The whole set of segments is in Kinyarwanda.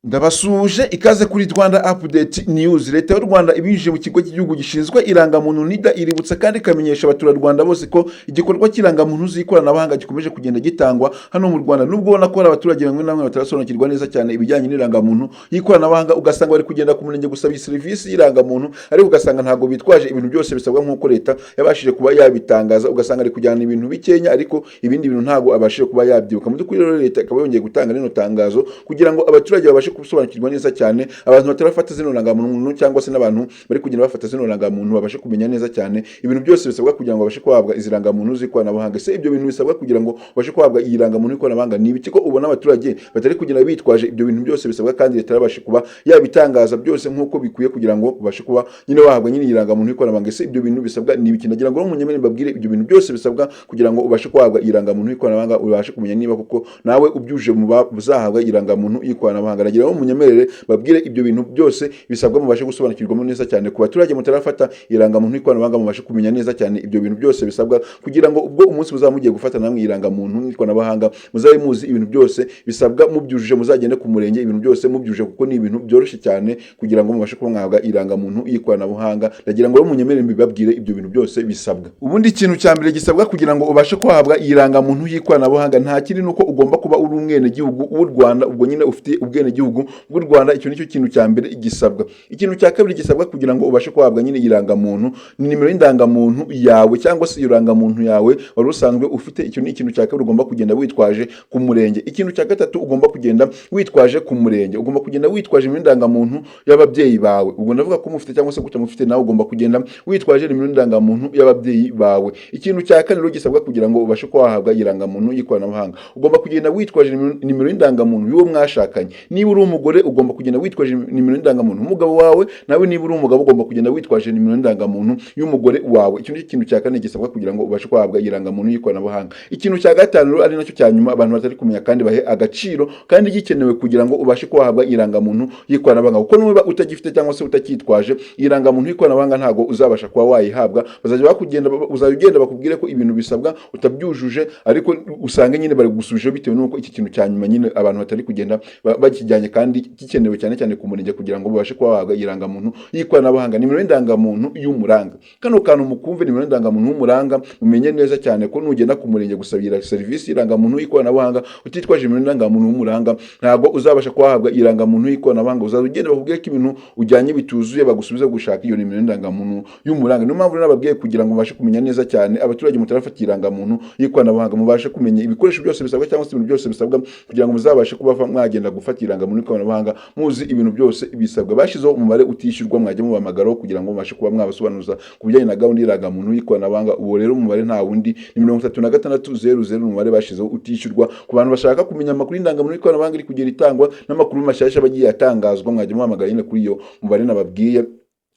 Ndabasuhuje, ikaze kuri Rwanda Update News. Leta y'u Rwanda ibinyujije mu kigo cy'igihugu gishinzwe irangamuntu NIDA iributsa kandi ikamenyesha abaturarwanda bose ko igikorwa cy'irangamuntu z'ikoranabuhanga gikomeje kugenda gitangwa hano mu Rwanda, nubwo ubona ko hari abaturage bamwe na bamwe batarasobanukirwa neza cyane ibijyanye n'irangamuntu y'ikoranabuhanga, ugasanga bari kugenda ku murenge gusaba iyi serivisi y'irangamuntu, ariko ugasanga ntabwo bitwaje ibintu byose bisabwa nk'uko leta yabashije kuba yabitangaza. Ugasanga ari kujyana ibintu bikenya, ariko ibindi bintu ntabwo abashije kuba yabyibuka. Mu by'ukuri rero, leta ikaba yongeye gutanga rino tangazo kugira ngo abaturage babashe gusobanukirwa neza cyane, abantu batarafata zino rangamuntu cyangwa se n'abantu bari kugenda bafata zino rangamuntu babashe kumenya neza cyane ibintu byose bisabwa kugira ngo babashe guhabwa izi rangamuntu z'ikoranabuhanga. Ese ibyo bintu bisabwa kugira ngo babashe guhabwa iyi rangamuntu y'ikoranabuhanga ni ibiki, ko ubona abaturage batari kugenda bitwaje ibyo bintu byose bisabwa kandi leta yarabashe kuba yabitangaza byose nk'uko bikwiye kugira ngo babashe kuba nyine bahabwa nyine iyi rangamuntu y'ikoranabuhanga? Ese ibyo bintu bisabwa ni ibiki? Ndagira ngo munyemere mbabwire ibyo bintu byose bisabwa kugira ngo ubashe guhabwa iyi rangamuntu y'ikoranabuhanga, ubashe kumenya niba koko nawe ubyujuje mu bazahabwa iyi rangamuntu y'ikoranabuhanga. Ndagira ngo munyemerere babwire ibyo bintu byose bisabwa, mubashe gusobanukirwamo neza cyane. Ku baturage mutarafata irangamuntu y'ikoranabuhanga, mubashe kumenya neza cyane ibyo bintu byose bisabwa kugira ngo ubwo umunsi muzaba mugiye gufata namwe irangamuntu y'ikoranabuhanga, muzabe muzi ibintu byose bisabwa, mubyujuje muzagende ku murenge ibintu byose mubyujuje, kuko ni ibintu byoroshye cyane kugira ngo mubashe kuba mwahabwa irangamuntu y'ikoranabuhanga. Ndagira ngo munyemerere mbibabwire ibyo bintu byose bisabwa. Ubundi ikintu cya mbere gisabwa kugira ngo ubashe kuhabwa irangamuntu y'ikoranabuhanga nta kindi, nuko ugomba kuba uri umwenegihugu w'u Rwanda, ubwo nyine ufite ubwenegihugu bw'u Rwanda. Icyo nicyo kintu cya mbere gisabwa. Ikintu cya kabiri gisabwa kugira ngo ubashe kuhabwa nyine irangamuntu ni nimero y'indangamuntu yawe cyangwa se irangamuntu yawe wari usanzwe ufite. Icyo ni ikintu cya kabiri ugomba kugenda witwaje ku murenge. Ikintu cya gatatu ugomba kugenda witwaje ku murenge, ugomba kugenda witwaje nimero y'indangamuntu y'ababyeyi bawe. Ubwo ndavuga ko mufite cyangwa se kutamufite, nawe ugomba kugenda witwaje nimero y'indangamuntu y'ababyeyi bawe. Ikintu cya kane rero gisabwa kugira ngo ubashe kuba wahabwa irangamuntu y'ikoranabuhanga, ugomba kugenda witwaje nimero y'indangamuntu y'uwo mwashakanye. Niba uri umugore, ugomba kugenda witwaje nimero y'indangamuntu umugabo wawe. Nawe niba uri umugabo, ugomba kugenda witwaje nimero y'indangamuntu y'umugore wawe. Icyo ni ikintu cya kane gisabwa kugira ngo ubashe guhabwa irangamuntu y'ikoranabuhanga. Ikintu cya gatanu rero, ari nacyo cya nyuma abantu batari kumenya kandi bahe agaciro kandi gikenewe kugira ngo ubashe kuhabwa irangamuntu y'ikoranabuhanga, kuko niba utagifite cyangwa se utacyitwaje irangamuntu y'ikoranabuhanga, ntabwo uzabasha kuba wayihabwa. Bazajya bakugenda, uzajya ugenda bakubwire ko ibintu bisabwa utabyujuje, ariko usange nyine bari gusubije bitewe n'uko iki kintu cya nyuma nyine abantu batari kugenda bakijyanye kandi gikenewe cyane cyane ku murenge kugira ngo babashe kuba bahabwa irangamuntu y'ikoranabuhanga: nimero y'indangamuntu y'umuranga. Kano kantu mukumve, nimero y'indangamuntu y'umuranga. Umenye neza cyane ko nugenda ku murenge gusabira serivisi y'irangamuntu y'ikoranabuhanga utitwaje nimero y'indangamuntu y'umuranga, ntabwo uzabasha kuhahabwa irangamuntu y'ikoranabuhanga. Uzaza ugenda bakubwire ko ibintu ujyanye bituzuye, bagusubize gushaka iyo nimero y'indangamuntu y'umuranga. Niyo mpamvu rero nababwiye kugira ngo mubashe kumenya neza cyane, abaturage mutarafata irangamuntu y'ikoranabuhanga, mubashe kumenya ibikoresho byose bisabwa cyangwa se ibintu byose bisabwa kugira ngo muzabashe kuba mwagenda gufata irangamuntu y'ikoranabuhanga muzi ibintu byose bisabwa. Bashyizeho umubare utishyurwa mwajya mubahamagaraho kugira ngo mubashe kuba mwabasobanuza ku bijyanye na gahunda y'irangamuntu y'ikoranabuhanga. Uwo rero umubare nta wundi, ni 3600, umubare bashyizeho utishyurwa ku bantu bashaka kumenya amakuru y'indangamuntu y'ikoranabuhanga iri kugenda itangwa n'amakuru mashyashya bagiye atangazwa. Mwajya muhamagara nyine kuri iyo mubare nababwiye,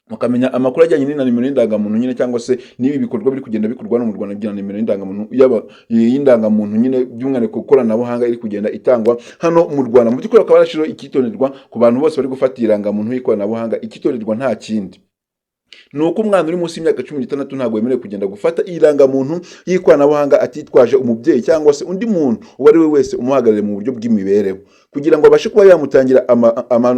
mukamenya amakuru ajyanye na nimero y'indangamuntu nyine, cyangwa se n'ibi bikorwa biri kugenda bikorwa no mu Rwanda bya nimero y'indangamuntu yaba y'indangamuntu nyine, by'umwihariko ikoranabuhanga iri kugenda itangwa hano mu Rwanda. Mu by'ukuri bakaba barashyiriweho icyitonderwa ku bantu bose bari gufata irangamuntu y'ikoranabuhanga. Icyitonderwa nta kindi, ni uko umwana uri munsi y'imyaka 16 ntabwo wemerewe kugenda gufata irangamuntu y'ikoranabuhanga atitwaje umubyeyi cyangwa se undi muntu uwo ari we wese umuhagarariye mu buryo bw'imibereho, kugira ngo abashe kuba yamutangira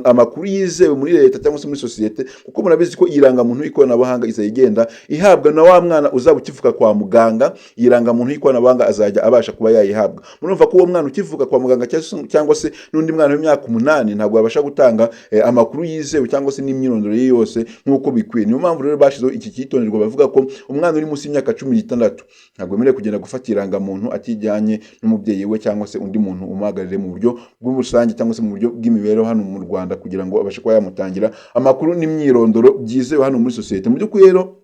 amakuru yizewe muri leta cyangwa se muri sosiyete, kuko murabizi ko irangamuntu y'ikoranabuhanga izajya igenda ihabwa na wa mwana uzaba ukivuka kwa muganga. Iyi rangamuntu y'ikoranabuhanga azajya abasha kuba yayihabwa. Murumva ko uwo mwana ukivuka kwa muganga cyangwa se n'undi mwana w'imyaka 8 ntabwo yabasha gutanga amakuru yizewe cyangwa se n'imyirondoro ye yose nk'uko bikwiye. Niyo mpamvu rero bashyizeho iki cyitonderwa, bavuga ko umwana uri munsi y'imyaka 16 ntabwo wemerewe kugenda gufata irangamuntu atijyanye n'umubyeyi we cyangwa se undi muntu umuhagarariye mu buryo bw'urusange cyangwa se mu buryo bw'imibereho hano mu Rwanda, kugira ngo abashe kuba yamutangira amakuru n'imyirondoro byizewe hano muri sosiyete. Mu by'ukuri rero,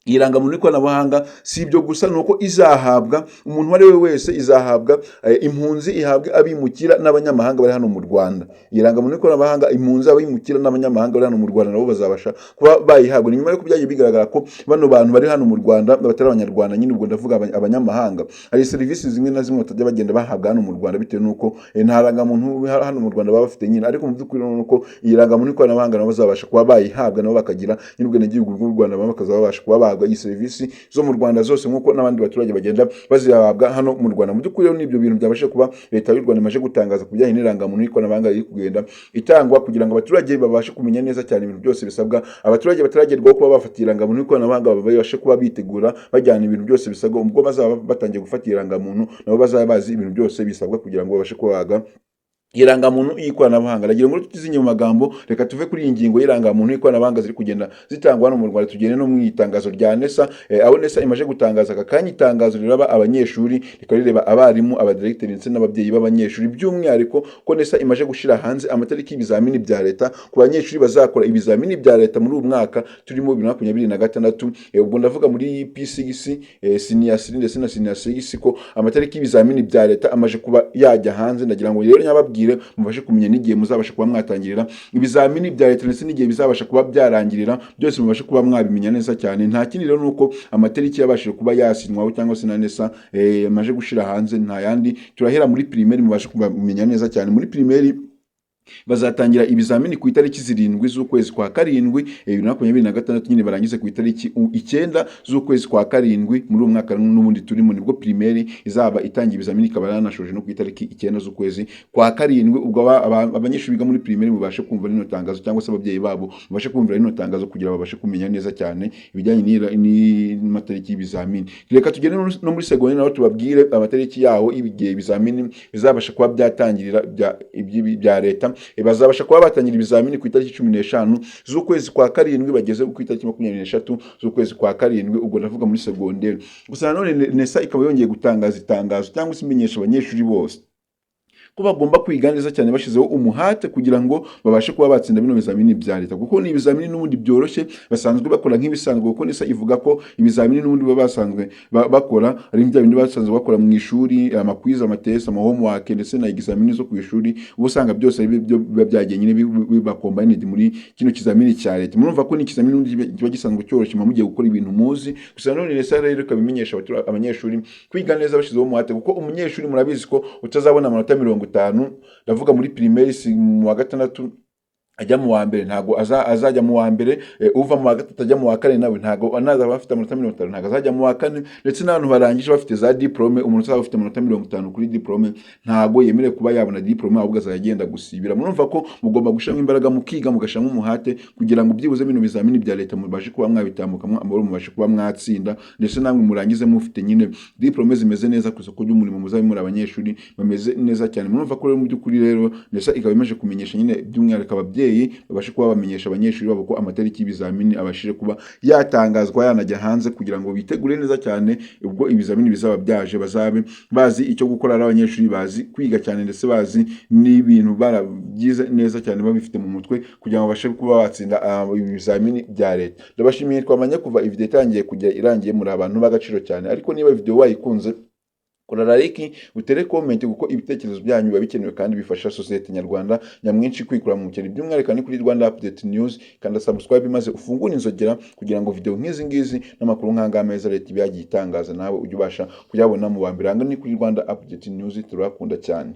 iyi rangamuntu y'ikoranabuhanga si ibyo gusa, ni uko izahabwa umuntu uwo ari we wese, izahabwa impunzi, ihabwe abimukira n'abanyamahanga bari hano mu Rwanda. Iyi rangamuntu y'ikoranabuhanga, impunzi, abimukira n'abanyamahanga bari hano mu Rwanda nabo bazabasha kuba bayihabwa. Ni nyuma y'uko byagiye bigaragara ko bano bantu bari hano mu Rwanda batari abanyarwanda nyine, ubwo ndavuga abanyamahanga, hari serivisi zimwe na zimwe batajya bagenda bahabwa hano mu Rwanda bitewe n'uko nta rangamuntu hano mu Rwanda baba bafite nyine. Ariko mu by'ukuri ni uko iyi rangamuntu y'ikoranabuhanga nabo bazabasha kuba bayihabwa, nabo bakagira nyine ubwenegihugu bw'u Rwanda, nabo bakazaba babasha kuba bahabwa iyi serivisi zo mu Rwanda zose nk'uko n'abandi baturage bagenda bazihabwa hano mu Rwanda. Mu by'ukuri rero n'ibyo bintu byabashe kuba leta y'u Rwanda imaze gutangaza ku bijyanye n'irangamuntu y'ikoranabuhanga iri kugenda itangwa kugira ngo abaturage babashe kumenya neza cyane ibintu byose bisabwa. Abaturage bataragerwaho kuba bafata irangamuntu y'ikoranabuhanga babashe kuba bitegura, bajyana ibintu byose bisabwa. Ubwo bazaba batangiye gufata irangamuntu, nabo bazaba bazi ibintu byose bisabwa kugira ngo babashe kubaga irangamuntu y'ikoranabuhanga. Nagira ngo tutizinye mu magambo, reka tuve kuri iyi ngingo y'irangamuntu y'ikoranabuhanga ziri kugenda zitangwa hano mu Rwanda, tugende no mu itangazo rya NESA, aho NESA imaze gutangaza aka kanya itangazo riraba abanyeshuri, rikaba rireba abarimu, abadiregiteri ndetse n'ababyeyi b'abanyeshuri, by'umwihariko ko NESA imaze gushyira hanze amatariki y'ibizamini bya leta ku banyeshuri bazakora ibizamini bya leta muri uyu mwaka turimo 2026. Ubwo ndavuga muri P6, senior 3 ndetse na senior 6, ko amatariki y'ibizamini bya leta amaze kuba yajya hanze. Ndagira ngo rero nyababwire mubashe kumenya n'igihe muzabasha kuba mwatangirira ibizamini bya leta ndetse n'igihe bizabasha kuba byarangirira, byose mubashe kuba mwabimenya neza cyane. Nta kindi rero nuko amatariki yabashije kuba yasinywaho cyangwa se na NESA yamaze gushyira hanze, nta yandi. Turahera muri primaire mubashe kumenya neza cyane. Muri primaire bazatangira ibizamini ku itariki 7 z'ukwezi kwa karindwi 2026 nyine, barangize ku itariki 9 z'ukwezi kwa karindwi muri uyu mwaka n'ubundi turimo. Nibwo primaire izaba itangiye ibizamini, ikaba yanashoje no ku itariki 9 z'ukwezi kwa karindwi. Ubwo abanyeshuri biga muri primaire mubashe kumva rino tangazo, cyangwa se ababyeyi babo mubashe kumva rino tangazo kugira babashe kumenya neza cyane ibijyanye n'amatariki y'ibizamini. Reka tugende no muri segonderi naho tubabwire amatariki yaho, igihe ibizamini bizabasha kuba byatangirira bya leta. Bazabasha kuba batangira ibizamini ku itariki 15 z'ukwezi kwa karindwi, bageze ku itariki 23 z'ukwezi kwa karindwi. Ubwo ndavuga muri segonderi. Gusa nanone NESA ikaba yongeye gutangaza itangazo cyangwa se imenyesha abanyeshuri bose ko bagomba kwiga neza cyane bashyizeho umuhate kugira ngo babashe kuba batsinda bino bizamini bya leta, kuko ni ibizamini n'ubundi byoroshye basanzwe bakora nk'ibisanzwe, kuko NESA ivuga ko ibizamini n'ubundi baba basanzwe bakora ari bya bindi basanzwe bakora mu ishuri: ama quiz, ama test, ama homework ndetse na examini zo ku ishuri. Uba usanga byose ari byo biba byagiye nyine biba combined muri kino kizamini cya leta. Murumva ko ni ikizamini n'ubundi kiba gisanzwe cyoroshye, muba mugiye gukora ibintu muzi. Gusa nanone NESA rero ikaba imenyesha abanyeshuri kwiga neza bashyizeho umuhate, kuko umunyeshuri murabizi ko utazabona amanota 50, ndavuga muri primaire, si mu wa gatandatu ajya mu wa mbere, ntabwo azajya mu wa mbere. Uva mu wa gatatu ajya mu wa kane nawe ntabwo nazaba afite amanota 50, ntabwo azajya mu wa kane. Ndetse n'abantu barangije bafite za diplôme, umuntu uzaba ufite amanota 50 kuri diplôme ntabwo yemerewe kuba yabona diplôme, ahubwo azajya agenda gusibira. Murumva ko mugomba gushyiramo imbaraga, mukiga, mugashyiramo umuhate kugira ngo byibuze bino bizamini bya leta mubashe kuba mwabitambukamo amahoro, mubashe kuba mwatsinda, ndetse namwe murangize mufite nyine diplôme zimeze neza ku isoko ry'umurimo, muzabe muri abanyeshuri bameze neza cyane. Murumva ko rero mu by'ukuri rero ndetse ikaba imaze kumenyesha nyine by'umwihariko ababyeyi babashe kuba bamenyesha abanyeshuri babo ko amatariki y'ibizamini abashije kuba yatangazwa, yanajya hanze, kugira ngo bitegure neza cyane. Ubwo ibizamini bizaba byaje bazabe bazi icyo gukora, ari abanyeshuri bazi kwiga cyane ndetse bazi n'ibintu barabyize neza cyane, babifite mu mutwe, kugira ngo babashe kuba batsinda ibizamini bya leta. Ndabashimiye twamanye kuva video itangiye kujya irangiye, muri abantu b'agaciro cyane. Ariko niba video wayikunze, kora like, utere comment, kuko ibitekerezo byanyu biba bikenewe kandi bifasha sosiyete nyarwanda nyamwinshi kwikura mu bukene. By'umwihariko ni kuri Rwanda Update News. Kanda subscribe maze ufungure inzogera kugira ngo video nk'izi ngizi n'amakuru nk'anga meza leta iba yagiye itangaza nawe ujye ubasha kuyabona mu wa mbere. Aha ni kuri Rwanda Update News, turakunda cyane.